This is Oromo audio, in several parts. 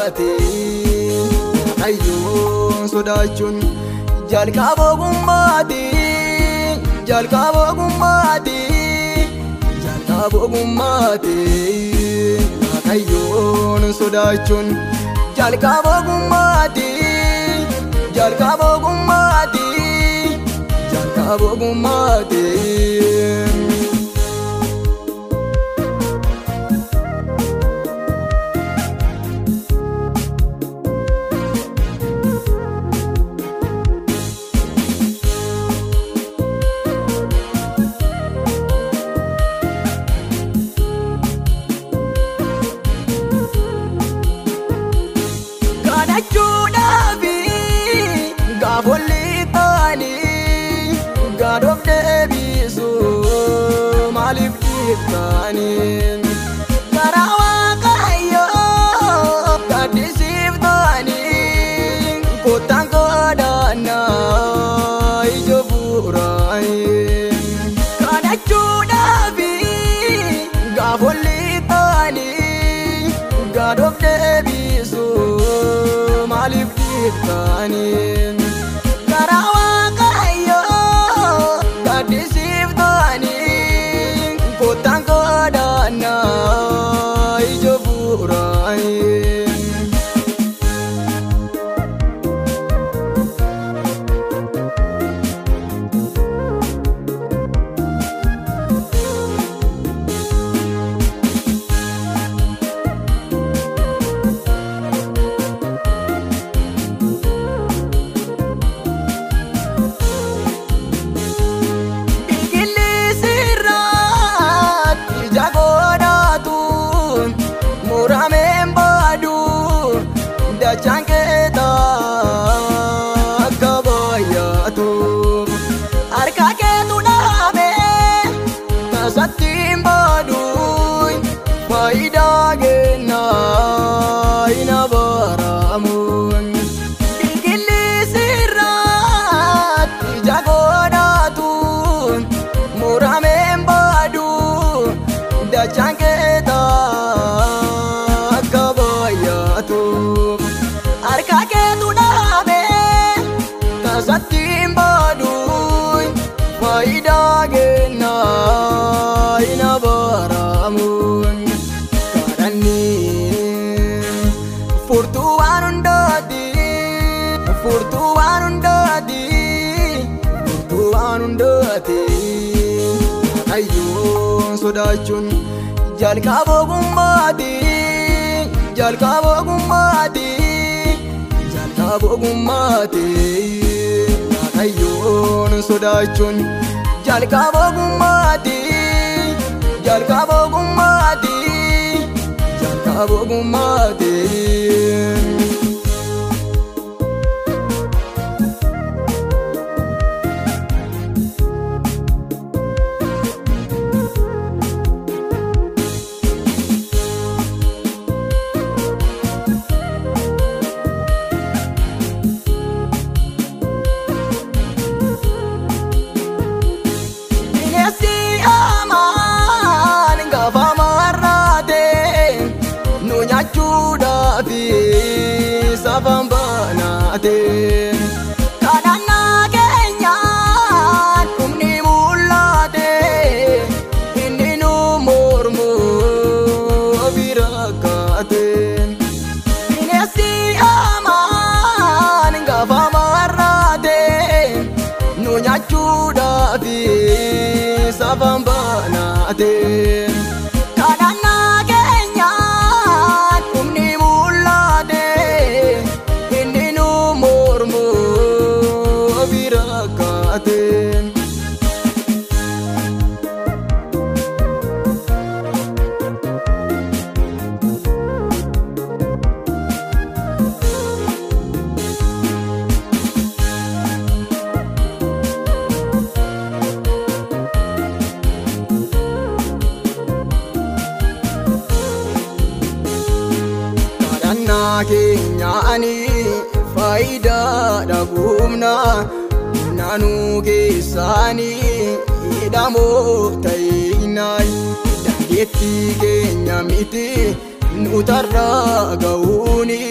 hundaati. Waaqayyoon sodaachuun jalqaba ogummaati. Jalqaba ogummaati. Jalqaba ogummaati. Waaqayyoon sodaachuun jalqaba ogummaati. Jalqaba ogummaati. Jalqaba ogummaati. Kadhachuudhaafi gaafolli ta'anii gaadoof deebisu maaliif dhiiftanii? Karaa Waaqayyoo gaddisiif ta'anii kottaan kadhannaa ija bu'uuraanii. Kadhachuudhaafi gaafolli ta'anii gaadoof deebisu maaliif dhiiftanii? Karaa Waaqayyoo gaddisiif ta'anii kottaan kadhannaa ija bu'uuraanii. Biqilli sirraatti ija godhatu murameen baadu dachaan keetaa akka baay'atu. Harka keetu dhaabee tasatti hin baadu faayidaa kennaa hin abaaramu. Biqilli sirraatti ija godhatu murameen baadu dachaan keetaa akka baay'atu. Harka keetu dhaabee tasatti hin baadu faayidaa kennaa hin abaaramu. Kadhanni furtuu waan hundaati. Furtuu waan hundaati. Furtuu waan hundaati. Waaqayyoon sodaachuun jalqaba ogummaati. Jalqaba ogummaati. Jalqaba ogummaati. Waaqayyoon sodaachuun jalqaba ogummaati. Jalqaba ogummaati. Jalqaba ogummaati. Bineensi hamaan gaafa marraate nu nyaachuudhaaf safaan banaate. Kadhannaa keenyaan humni mul'ate inni nu mormu bira kaate. Bineensi hamaan gaafa marraate nu nyaachuudhaaf safaan banaate. Kadhannaa keenyaan humni mul'ate inni nu mormu bira kaate. Kadhannaa keenyaanii faayidaa dhabuumna naanuu keessaanii hidhamoo ta'inaa dandeettii keenya miti Nutarraa ga'uuni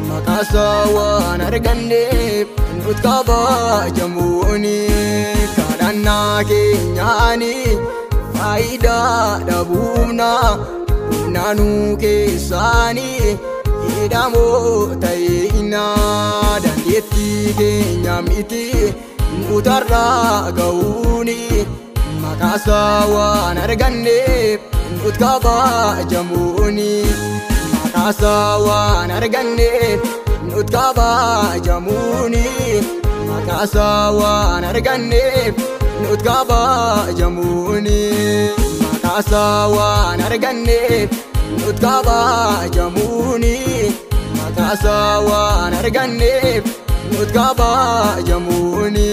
maqaasaa waan arganneef nut kabajamuuni. Kadhannaa keenyaani faayidaa dhabuumna humna nu keessaani hidhamoo ta'ina. Dandeettii keenya miti nutarraa ga'uuni maqaasaa waan arganneef nut kabajamuuni. Maqaasaa waan arganneef nut kabajamuuni. Maqaasaa waan arganneef nut kabajamuuni. Maqaasaa waan arganneef nut kabajamuuni. Maqaasaa waan arganneef nut kabajamuuni.